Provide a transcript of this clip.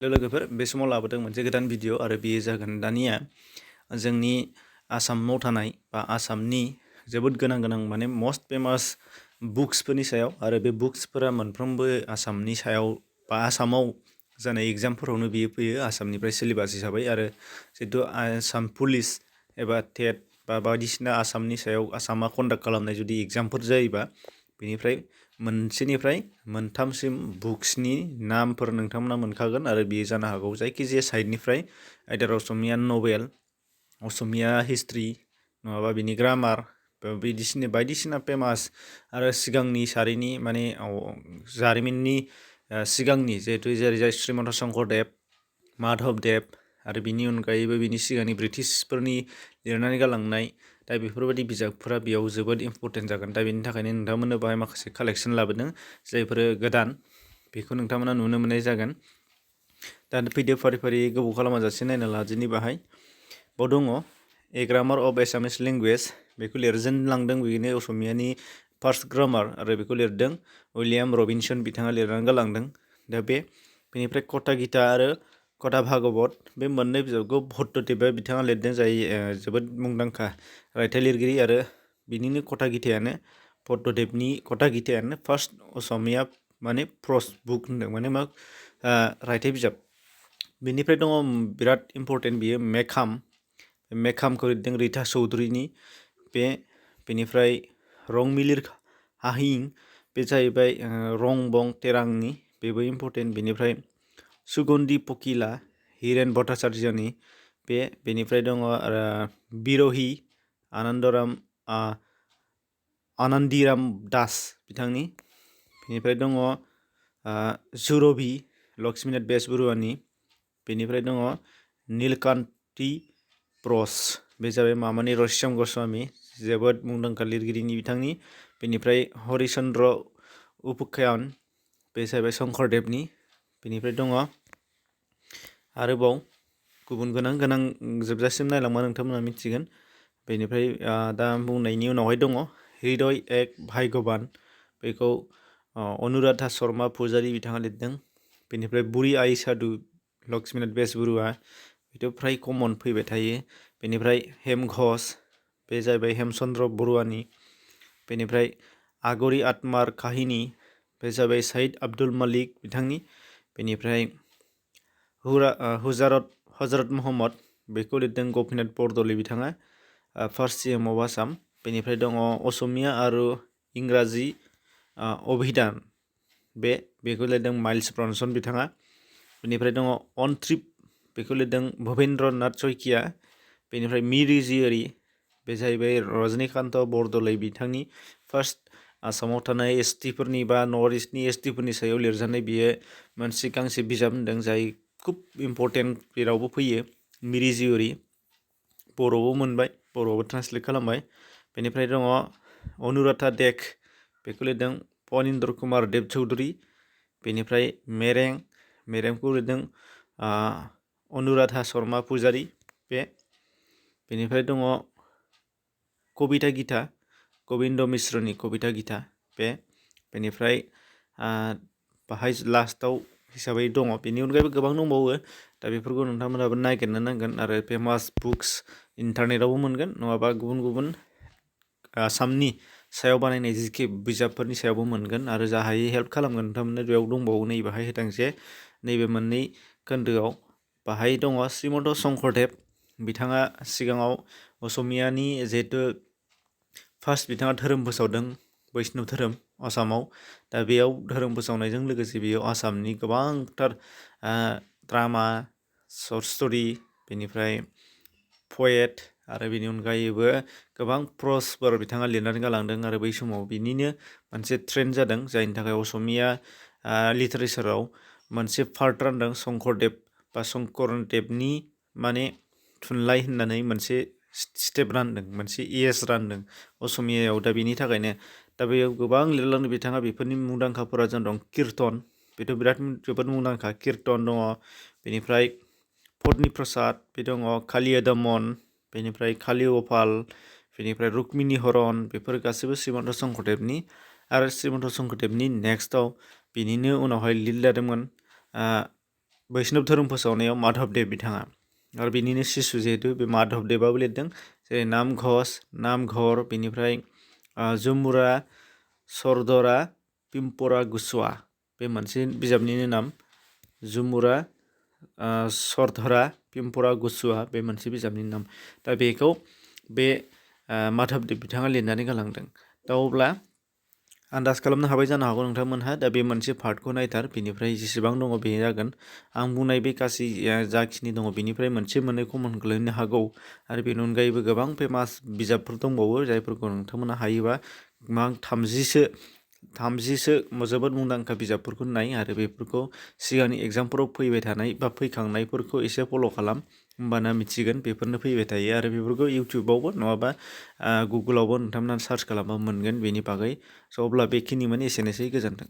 लोगोफोर बे समाव लाबोदों मोनसे गोदान भिडिअ आरो बेयो जागोन दानिया जोंनि आसामाव थानाय बा आसामनि जोबोद गोनां माने मस्ट फेमास बुक्सफोरनि सायाव आरो बे बुक्सफोरा मोनफ्रोमबो आसामनि सायाव बा आसामाव जानाय एग्जामफोरावनो बियो फैयो आसामनिफ्राय सिलेबास हिसाबै आरो जितु आसाम पुलिस एबा टेट बा बायदिसिना आसामनि सायाव आसामा कन्डाक्ट खालामनाय जुदि एग्जामफोर जायोबा बेनिफ्राय मोनसेनिफ्राय मोनथामसिम बुक्सनि नामफोर नोंथांमोना मोनखागोन आरो बेयो जानो हागौ जायखिजाया साइडनिफ्राय आइदार असमिया नभेल असमिया हिस्ट्रि नङाबा बिनि ग्रामार बायदिसिना फेमास आरो सिगांनि सारिनि माने जारिमिननि सिगांनि जिहेतु जेरै श्रीमन्त शंकरदेब माधबदेब आरो बिनि अनगायैबो बिनि सिगांनि ब्रिटिशफोरनि लिरनानै गालांनाय दा बेफोरबायदि बिजाबफोरा बेयाव जोबोद इम्परटेन्ट जागोन दा बेनि थाखायनो नोंथांमोननो बाहाय माखासे कालेक्सन लाबोदों जायफोर गोदान बेखौ नोंथांमोना नुनो मोननाय जागोन दा फैदो फारि फारि गोबाव खालामाजासे नायना लादिनि बाहाय बाव दङ ए ग्रामार अफ एसामिस लेंगुवेज बेखौ लिरजेनलांदों बेनो असमियानि फार्स्ट ग्रामार आरो बेखौ लिरदों उइलियाम रबिनसन बिथाङा लिरनानै गालांदों दा बेनिफ्राय कथा गिता आरो कथा भागवत बे मोननै बिजाबखौ भट्टदेबआ बिथाङा लिरदों जाय जोबोद मुंदांखा रायथाइ लिरगिरि आरो बिनिनो कथा गितायानो भट्टदेबनि कथा गितायानो फार्स्ट असमिया माने प्रस बुक होनदों माने मा रायथाइ बिजाब बेनिफ्राय दङ बिराद इम्परटेन्ट बियो मेखामखौ लिरदों रिता चौधुरीनि बेनिफ्राय रंमिलिर हाहिं बे जाहैबाय रंबं तेरांनि बेबो इम्परटेन्ट बेनिफ्राय सुगन्धि पकिला हिरेन भट्टाचार्यनि बेनिफ्राय दङ बिरहि आनन्दिराम दास बिथांनि बेनिफ्राय दङ जुरभि लक्ष्मीनाथ बेसबरुवानि बेनिफ्राय दङ नीलकान्ति प्रस बे जाबाय मामानि रश्याम गस्वामी जोबोद मुंदांखा लिरगिरिनि बिथांनि बेनिफ्राय हरिचन्द्र उपाख्यान बे जाबाय शंकरदेबनि बेनिफ्राय दङ आरोबाव गुबुन गोनां जोबजासिम नायलांबा नोंथांमोना मिथिगोन बेनिफ्राय दा बुंनायनि उनावहाय दङ हृदय एक भाग्यबान बेखौ अनुराधा शर्मा पुजारी बिथाङा लिरदों बेनिफ्राय बुरि आइ साधु लक्ष्मीनाथ बेसबरुवा बेथ' फ्राय कमन फैबाय थायो बेनिफ्राय हेम घोष बे जाहैबाय हेमचन्द्र बरुवानि बेनिफ्राय आगरी आत्मार काहिनी बे जाबाय सईद आब्दुल मलिक बिथांनि बेनिफ्राय हजरत महम्मद बेखौ लिरदों गपिनाथ बरदलै बिथाङा फार्स्ट CM अफ आसाम बेनिफ्राय दङ असमिया आरो इंराजि अभिधान बेखौ लिरदों माइल्स ब्रनसन बिथाङा बेनिफ्राय दङ अन ट्रिप बेखौ लिरदों भुपेन्द्र नाथ शइकिया बेनिफ्राय मिरि जियरि बे जाहैबाय रजनीकान्त बरदलै बिथांनि फार्स्ट आसामाव थानाय ST-फोरनि बा नर्थ इस्टनि ST-फोरनि सायाव लिरजानाय बियो मोनसे गांसे बिजाब होनदों जाय खुब इम्परटेन्ट जेरावबो फैयो मिरि जियरि बर'आवबो मोनबाय बर'आवबो ट्रान्सलेट खालामबाय बेनिफ्राय दङ अनुराधा देक बेखौ लिरदों फणीन्द्र कुमार देब चौधुरी बेनिफ्राय मेरेंखौ लिरदों अनुराधा शर्मा पुजारी बेनिफ्राय दङ कबिता गिता गबिन्द मिश्रनि कबिता गिता बेनिफ्राय बाहाय लास्टाव हिसाबै दङ बेनि अनगायैबो गोबां दंबावो दा बेफोरखौ नोंथांमोनाबो नागिरनो नांगोन आरो फेमास बुक्स इन्टारनेटआवबो मोनगोन नङाबा गुबुन आसामनि सायाव बानायनाय जिखि बिजाबफोरनि सायावबो मोनगोन आरो जा हायै हेल्प खालामगोन नोंथांमोननो बेयाव दंबावो नै बाहाय होदों जे नैबे मोननै खोन्दोआव बाहाय दङ श्रीमन्त शंकरदेब बिथाङा सिगाङाव असमियानि जिहेतु फार्स्ट बिथाङा धोरोम फोसावदों बैष्णव धोरोम आसामाव दा बेयाव धोरोम फोसावनायजों लोगोसे बेयाव आसामनि गोबांथार ड्रामा शर्ट स्ट'रि बेनिफ्राय पएट आरो बेनि अनगायैबो गोबां प्रसफोर बिथाङा लिरनानै गालांदों आरो बै समाव बिनिनो मोनसे ट्रेन्ड जादों जायनि थाखाय असमिया लिटारेचाराव मोनसे पार्ट रानदों शंकरदेब बा शंकरदेबनि माने थुनलाइ होननानै मोनसे स्टेप रानदों मोनसे रानदों असमियायाव दा बेनि थाखायनो दा बेयाव गोबां लिरलांदों बिथाङा बेफोरनि मुंदांखाफोरा जों दं कीर्तन बेथ' जोबोद मुंदांखा कीर्तन दङ बेनिफ्राय पद्मि प्रसाद बे दङ कालिया दमन बेनिफ्राय कालि गपाल बेनिफ्राय रुक्मिणी हरन बेफोर गासैबो श्रीमन्त शंकरदेबनि आरो श्रीमन्त शंकरदेबनि नेक्स्टआव बिनिनो उनावहाय लिड लादोंमोन बैष्णब धोरोम फोसावनायाव माधबदेव बिथाङा आरो बिनिनो शिशु जिहेतु बे माधबदेवाबो लिरदों जेरै नाम घोष नाम घर बेनिफ्राय जुमुरा सरदरा पिम्परा गुस्वा बे मोनसे बिजाबनिनो नाम जुमुरा सरधरा पिम्परा गुस्वा बे मोनसे बिजाबनि नाम दा बेखौ बे माधबदेव बिथाङा लिरनानै गालांदों दा अब्ला आन्दाज खालामनो हाबाय जानो हागौ नोंथांमोनहा दा बे मोनसे पार्टखौ नायथार बेनिफ्राय जेसेबां दङ बे जागोन आं बुंनाय बे गासै जाखिनि दङ बेनिफ्राय मोनसे मोननै कमन गोलैनो हागौ आरो बेनि अनगायैबो गोबां फेमास बिजाबफोर दंबावो जायफोरखौ नोंथांमोना हायोबा थामजिसो जोबोद मुंदांखा बिजाबफोरखौ नाय आरो बेफोरखौ सिगांनि एग्जामफोराव फैबाय थानाय बा फैखांनायफोरखौ एसे फल' खालाम होमबाना मिथिगोन बेफोरनो फैबाय थायो आरो बेफोरखौ इउटुबावबो नङाबा गुगोलावबो नोंथांमोना सार्च खालामबा मोनगोन बेनि बागै स' अब्ला बेखिनिमोन एसेनोसै गोजोन्थों